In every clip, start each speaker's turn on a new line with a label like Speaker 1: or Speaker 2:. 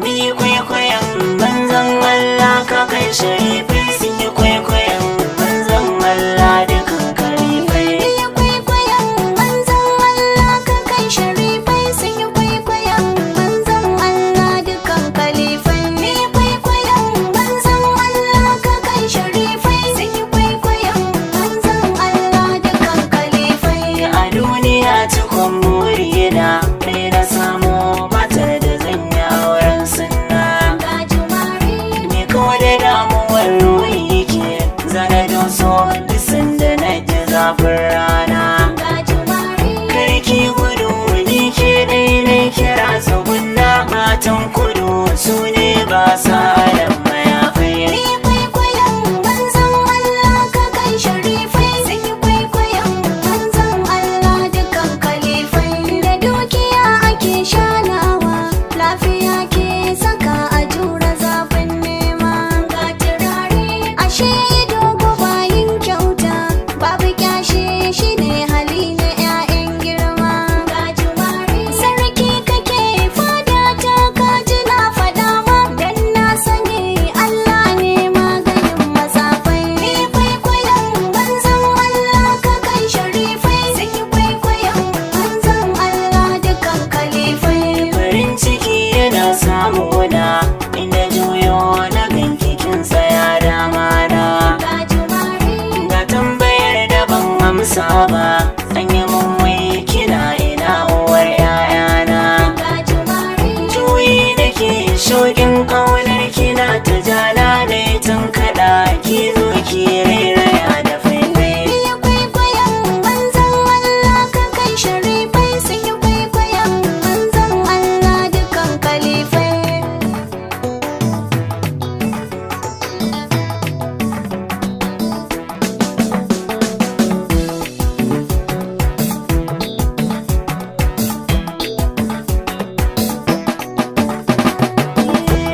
Speaker 1: Mi kwaikwayon manzon Allah, ka kai sharifai sun yi kwaikwayon manzon Allah, dukan kalifai.
Speaker 2: Yi kwaikwayon manzon Allah, ka kai sharifai sun yi kwaikwayon manzon Allah, dukan kalifai. Yi kwaikwayon manzon Allah, ka kai sharifai sun yi kwaikwayon manzon Allah, dukan kalifai.
Speaker 1: A duniya cikon burina ne na samu matar da zan yi auren sunna.
Speaker 2: Gajimare.
Speaker 1: Ni kawai da damuwar ruhi ke zana doso duk sanda na ji zafin rana.
Speaker 2: Gajimare.
Speaker 1: Karki gudu, ni ke dai na kira, tsugunna. Matan kudu su ne ba sa da mayafai.
Speaker 2: Yi kwaikwayon manzon Allah, ka kai sharifai sun yi kwaikwayon manzon Allah, dukan kalifai. Da dukiya ake shanawa, lafiya ke saka a jura zafin nema. Ga turare, ashe dogo bayin kyauta, babu kyashe shi ne hali na 'ya'yan girma. Ga jumare, sarki kake fada ta kaji na faɗa ma, dan na sani Allah ne maganin matsafai. Ni kwaikwayon manzon Allah, ka kai sharifai sun yi kwaikwayon manzon Allah, dukan kalifai.
Speaker 1: Farin ciki yana samuna inda juyo na ganki kin tsaya dama na.
Speaker 2: Gajimare.
Speaker 1: Ga tambayar da ban amsa ba, an yi mun, wai kina ina uwar 'ya'yana?
Speaker 2: Gajimare.
Speaker 1: Juyi nake shauƙin ƙaunar kina ta jana ne tun kaɗa ki zo ki rairaya da faifai.
Speaker 2: Yi kwaikwayon manzon Allah, ka kai sharifai sun yi kwaikwayon manzon Allah, dukan kalifai.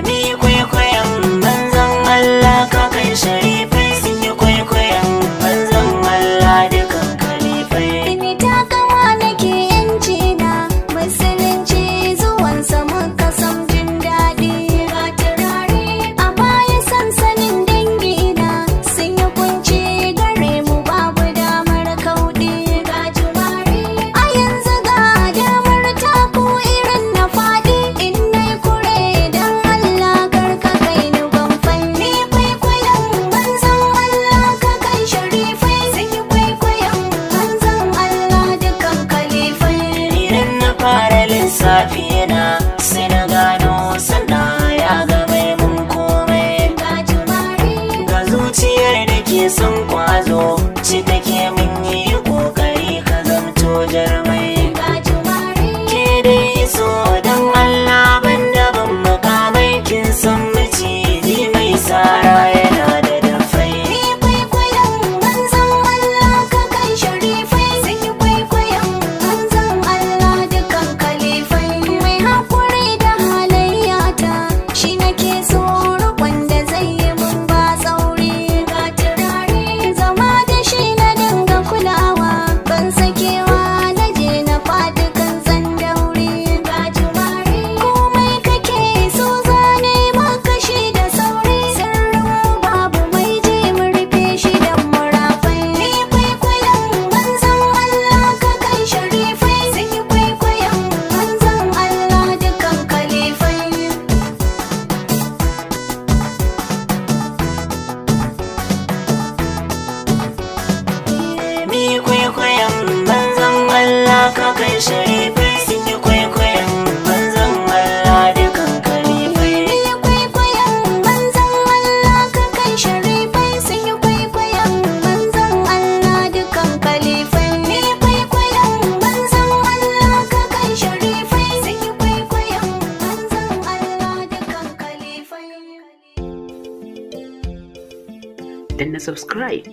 Speaker 1: Mi kwaikwayon manzon Allah, ka kai sharifai sun yi kwaikwayon manzon Allah, dukan kalifai.
Speaker 2: Ni takama nake yanci na musulunci, zuwansa muka sam jin daɗi. Ga turare, a baya sansanin dangi na sun yi kunci gare mu, babu damar kauɗi. Ga jumare, a yanzu ga damar taku irin na faɗi, in nai kure dan Allah kar ka kai ni ban. Ni kwaikwayon manzon Allah, ka kai sharifai sun yi kwaikwayon manzon Allah, dukan kalifai.
Speaker 1: Idan na fara lissafi na sai na gano sannan ya ga mai mun komai.
Speaker 2: Gajimare.
Speaker 1: Ga zuciyar da ke son kwazo ci take, mun yi kokari ka zamto jarmai.
Speaker 2: Gajimare.
Speaker 1: Ke dai so don Allah ban da ban mukamai, kin san maciji mai sara yana da dafai.
Speaker 2: Ni kwaikwayon manzon Allah, ka kai sharifai sun yi kwaikwayon manzon Allah, dukan kalifai. Mai haƙuri da halayyata shi nake so, riƙon da zai yi mun ba tsauri. Ga turare, zama da shi na dinga kulawa, ban sakewa na je na faɗi kan tsandauri. Ga jumare, komai kake so zane maka shi da sauri, sirrin babu mai je mu rufe shi da murafai. Ni kwaikwayon manzon Allah, ka kai sharifai sun yi kwaikwayon manzon Allah, dukan kalifai.
Speaker 1: Mi kwaikwayon manzon Allah, ka kai sharifai sun yi kwaikwayon manzon Allah, dukan kalifai.
Speaker 2: Yi kwaikwayon manzon Allah, ka kai sharifai sun yi kwaikwayon manzon Allah, dukan kalifai. Yi kwaikwayon manzon Allah, ka kai sharifai sun yi kwaikwayon manzon Allah, dukan kalifai.
Speaker 3: Danna subscribe.